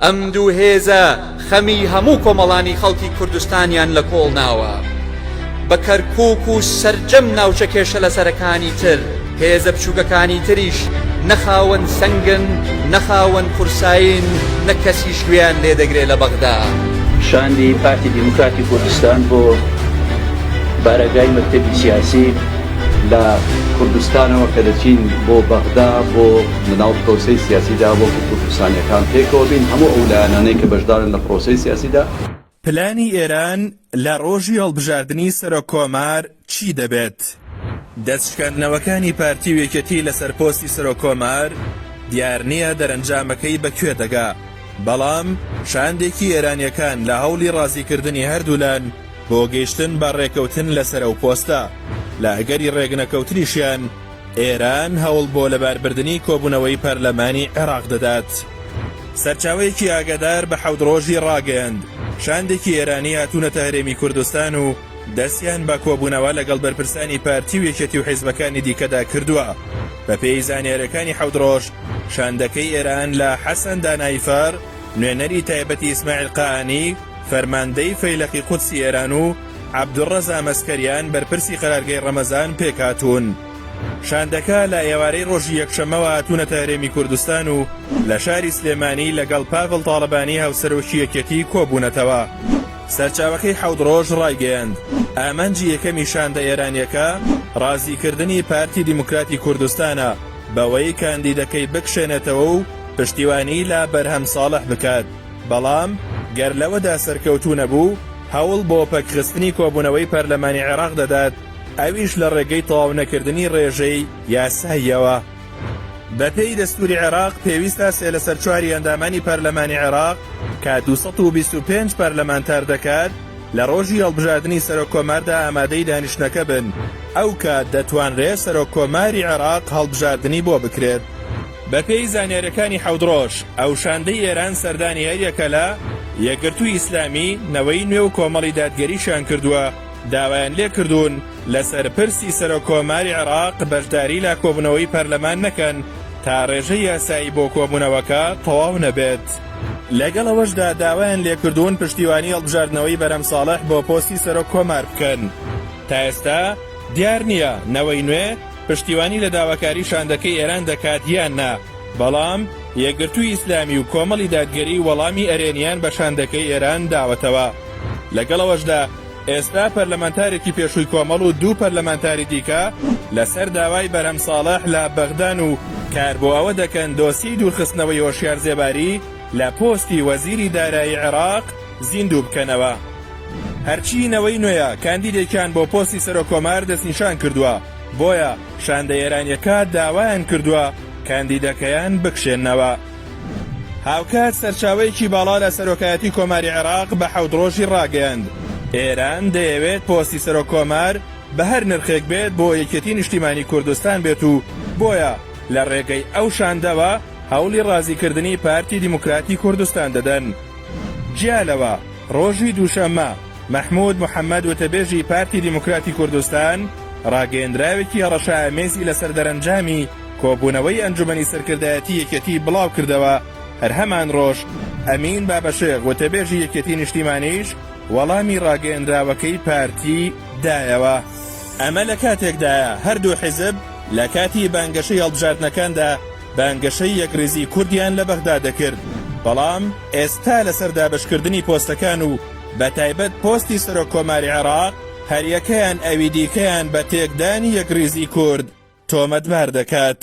ئەم دوو هێزە خەمی هەموو کۆمەڵانی خەڵکی کوردستانیان لە کۆڵ ناوە. بە کەرکووک و سەرجەم ناوچە کێشەلەسەرەکانی تر، هێزە بچووکەکانی تریش نە خاوەن سەنگن، نە خاوەن قورسایین، نە کەسیش گوێیان لێ دەگرێ لە بەغدا. شاندی پارتی دیموکراتی کوردستان بۆ بارەگای مەکتەبی سیاسی. لە کوردستانەوە کە دەچین بۆ بەغدا بۆ لەناو پرۆسەی سیاسیدا وەکو کوردستانیەکان پێکەوە بین، هەموو ئەو لایەنانەی کە بەشدارن لە پرۆسەی سیاسیدا. پلانی ئێران لە ڕۆژی هەڵبژاردنی سەرۆک کۆمار چی دەبێت؟ دەست شکاندنەوەکانی پارتی و یەکێتی لەسەر پۆستی سەرۆک کۆمار دیار نییە دەرەنجامەکەی بە کوێ دەگا، بەڵام شاندێکی ئێرانیەکان لە هەوڵی ڕازیکردنی هەردوولان بۆ گەیشتن بە ڕێکەوتن لەسەر ئەو پۆستە، لە ئەگەری ڕێکنەکەوتنیشیان ئێران هەوڵ بۆ لەباربردنی کۆبوونەوەی پەرلەمانی عێراق دەدات. سەرچاوەیەکی ئاگادار بە حەوت ڕۆژی ڕاگەیاند، شاندێکی ئێرانی هاتوونەتە هەرێمی کوردستان و دەستیان بە کۆبوونەوە لەگەڵ بەرپرسانی پارتی و یەکێتی و حیزبەکانی دیکەدا کردووە. بەپێی زانیارییەکانی حەوت ڕۆژ، شاندەکەی ئێران لە حەسەن داناییفەر، نوێنەری تایبەتی ئیسماعیل قائانی، فەرماندەی فەیلەقی قودسی ئێران و عەبدولڕەزا مەسکەریان بەرپرسی قەرارگەی ڕەمەزان پێکهاتوون. شاندەکە لە ئێوارەی ڕۆژی یەکشەممەوە هاتوونەتە هەرێمی کوردستان و لە شاری سلێمانی لەگەڵ پاڤڵ تاڵەبانی هاوسەرۆکی یەکێتی کۆبوونەتەوە. سەرچاوەکەی حەوت ڕۆژ ڕایگەیاند، ئامانجی یەکەمی شاندە ئێرانییەکە ڕازیکردنی پارتی دیموکراتی کوردستانە بەوەی کاندیدەکەی بکشێنێتەوە و پشتیوانی لە بەرهەم ساڵح بکات، بەڵام گەر لەوەدا سەرکەوتوو نەبوو، هەوڵ بۆ پەکخستنی کۆبوونەوەی پەرلەمانی عێراق دەدات، ئەویش لە ڕێگەی تەواونەکردنی ڕێژەی یاساییەوە. بەپێی دەستوری عێراق پێویستە سێ لەسەر چواری ئەندامانی پەرلەمانی عێراق کە 225 پەرلەمانتار دەکات لە ڕۆژی هەڵبژاردنی سەرۆک کۆماردا ئامادەی دانیشتنەکە بن، ئەوکات دەتوانرێت سەرۆک کۆماری عێراق هەڵبژاردنی بۆ بکرێت. بەپێی زانیاریەکانی حەوت ڕۆژ، ئەو شاندەی ئێران سەردانی هەریەکە لە، یەکگرتووی ئیسلامی، نەوەی نوێ و کۆمەڵی دادگەریشیان کردووە، داوایان لێکردوون لەسەر پرسی سەرۆک کۆماری عێراق بەشداری لە کۆبوونەوەی پەرلەمان نەکەن تا ڕێژەی یاسایی بۆ کۆبوونەوەکە تەواو نەبێت. لەگەڵ ئەوەشدا داوایان لێکردوون پشتیوانی هەڵبژاردنەوەی بەرهەم ساڵح بۆ پۆستی سەرۆک کۆمار بکەن. تا ئێستا دیار نییە نەوەی نوێ پشتیوانی لە داواکاری شاندەکەی ئێران دەکات یان نا، بەڵام یەکگرتووی ئیسلامی و کۆمەڵی دادگەری وەڵامی ئەرێنیان بە شاندەکەی ئێران داوەتەوە. لەگەڵ ئەوەشدا ئێستا پەرلەمانتارێکی پێشووی کۆمەڵ و دوو پەرلەمانتاری دیکە لەسەر داوای بەرهەم ساڵح لە بەغدان و کار بۆ ئەوە دەکەن دۆسیەی دوورخستنەوەی هۆشیار زێباری لە پۆستی وەزیری دارایی عێراق زیندوو بکەنەوە. هەرچی نەوەی نوێیە کاندیدێکیان بۆ پۆستی سەرۆککۆمار دەستنیشان کردووە، بۆیە شاندە ئێرانییەکە داوایان کردووە کاندیدەکەیان بکشێننەوە. هاوکات سەرچاوەیەکی باڵا لە سەرۆکایەتی کۆماری عێراق بە حەوت ڕۆژی ڕاگەیاند، ئێران دەیەوێت پۆستی سەرۆککۆمار بە هەر نرخێک بێت بۆ یەکێتی نیشتیمانی کوردستان بێت و بۆیە لە ڕێگەی ئەو شاندەوە هەوڵی ڕازیکردنی پارتی دیموکراتی کوردستان دەدەن. جیا لەوە، ڕۆژی دووشەممە، مەحمود محەمەد وتەبێژی پارتی دیموکراتی کوردستان ڕاگەیەندراوێکی هەڕەشەئامێزی لەسەر دەرەنجامی کۆبوونەوەی ئەنجومەنی سەرکردایەتی یەکێتی بڵاوکردەوە، هەر هەمان ڕۆژ ئەمین بابەشێخ وتەبێژی یەکێتی نیشتیمانیش وەڵامی ڕاگەیەندراوەکەی پارتی دایەوە. ئەمە لە کاتێکدایە هەردوو حیزب لە کاتی بانگەشەی هەڵبژاردنەکاندا بانگەشەی یەکڕیزی کوردیان لە بەغدا دەکرد، بەڵام ئێستا لەسەر دابەشکردنی پۆستەکان و بەتایبەت پۆستی سەرۆک کۆماری عێراق هەریەکەیان ئەوی دیکەیان بە تێکدانی یەکڕیزی کورد تۆمەتبار دەکات.